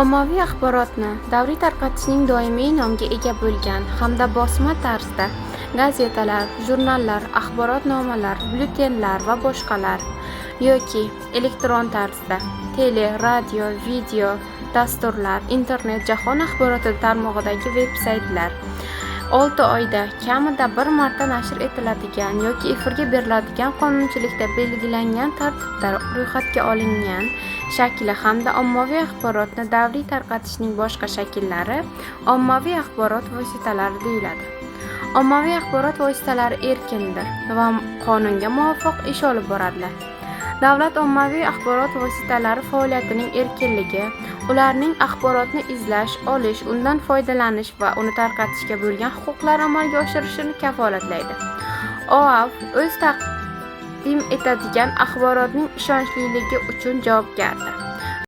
Ommaviy axborotni davriy tarqatishning doimiy nomga ega bo'lgan hamda bosma tarzda gazetalar, jurnallar, axborotnomalar, byulletenlar va boshqalar yoki elektron tarzda tele, radio, video dasturlar, internet, jahon axboroti tarmog'idagi veb-saytlar, 6 oyda kamida bir marta nashr etiladigan yoki efirga beriladigan qonunchilikda belgilangan tartibda ro'yxatga olingan shakli hamda ommaviy axborotni davriy tarqatishning boshqa shakllari ommaviy axborot vositalari deyiladi. Ommaviy axborot vositalari erkindir va qonunga muvofiq ish olib boradilar. Davlat ommaviy axborot vositalari faoliyatining erkinligi, ularning axborotni izlash, olish, undan foydalanish va uni tarqatishga bo'lgan huquqlari amalga oshirilishini kafolatlaydi. OAV o'z taqdim etadigan axborotning ishonchliligi uchun javobgardir.